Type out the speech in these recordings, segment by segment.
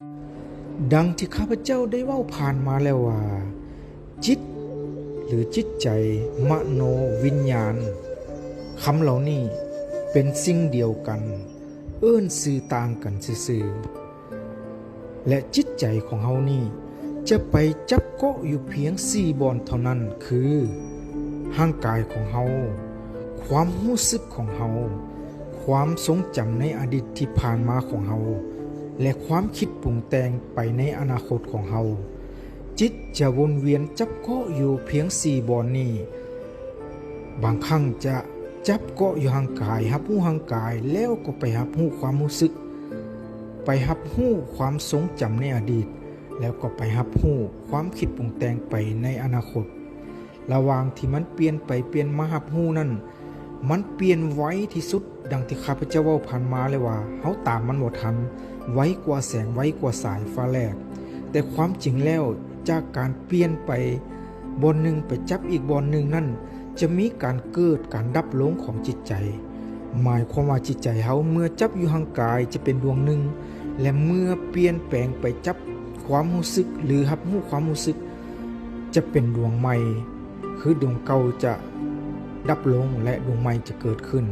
ດັ່ງທີ່ຂ້າພະເຈົ້າໄດ້ເວົ້າຜ່ານມາແລ້ວວ່າ ຈິດ ຫຼື ຈິດໃຈ, ມະໂນວິນຍານ, ຄຳເຫຼົ່ານີ້ເປັນສິ່ງດຽວກັນ, ເອີ້ນຊື່ຕ່າງກັນຊື່ໆ. ແລະ ຈິດໃຈຂອງເຮົານີ້ຈະໄປຈັບເກາະຢູ່ພຽງສີ່ບ່ອນເທົ່ານັ້ນ ຄື ຮ່າງກາຍຂອງເຮົາ, ຄວາມຮູ້ສຶກຂອງເຮົາ, ຄວາມຊົງຈຳໃນອະດີດທີ່ຜ່ານມາຂອງເຮົາ ແລະ ຄວາມຄິດປຸງແຕ່ງໄປໃນອະນາຄົດຂອງເຮົາ. ຈິດຈະວົນວຽນຈັບເກາະຢູ່ພຽງສີ່ບ່ອນນີ້. ບາງຄັ້ງຈະຈັບເກາະຢູ່ຮ່າງກາຍ, ຮັບຮູ້ຮ່າງກາຍ, ແລ້ວກໍໄປຮັບຮູ້ຄວາມຮູ້ສຶກ, ໄປຮັບຮູ້ຄວາມຊົງຈຳໃນອະດີດ, ແລ້ວກໍໄປຮັບຮູ້ຄວາມຄິດປຸງແຕ່ງໄປໃນອະນາຄົດ. ລະຫວ່າງທີ່ມັນປ່ຽນໄປປ່ຽນມາຮັບຮູ້ນັ້ນ, ມັນປ່ຽນໄວທີ່ສຸດ, ດັ່ງທີ່ຂ້າພະເຈົ້າເວົ້າຜ່ານມາແລ້ວວ່າ ເຮົາຕາມມັນບໍ່ທັນ, ໄວກວ່າແສງ, ໄວກວ່າສາຍຟ້າແລບ. ແຕ່ຄວາມຈິງແລ້ວ, ຈາກການປ່ຽນໄປບ່ອນໜຶ່ງໄປຈັບອີກບ່ອນໜຶ່ງນັ້ນ, ຈະມີການເກີດການດັບລົງຂອງຈິດໃຈ. ໝາຍຄວາມວ່າຈິດໃຈເຮົາເມື່ອຈັບຢູ່ຮ່າງກາຍຈະເປັນດວງໜຶ່ງ, ແລະ ເມື່ອປ່ຽນແປງໄປຈັບຄວາມຮູ້ສຶກ ຫຼື ຮັບຮູ້ຄວາມຮູ້ສຶກ ຈະເປັນດວງໃໝ່, ຄືດວງເກົ່າຈະດັບລົງ ແລະ ດວງໃໝ່ຈະເກີດຂຶ້ນ.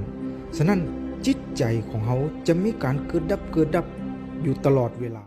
ສະນັ້ນ, ຈິດໃຈຂອງເຮົາຈະມີການເກີດດັບ, ເກີດດັບຢູ່ຕະຫຼອດເວລາ.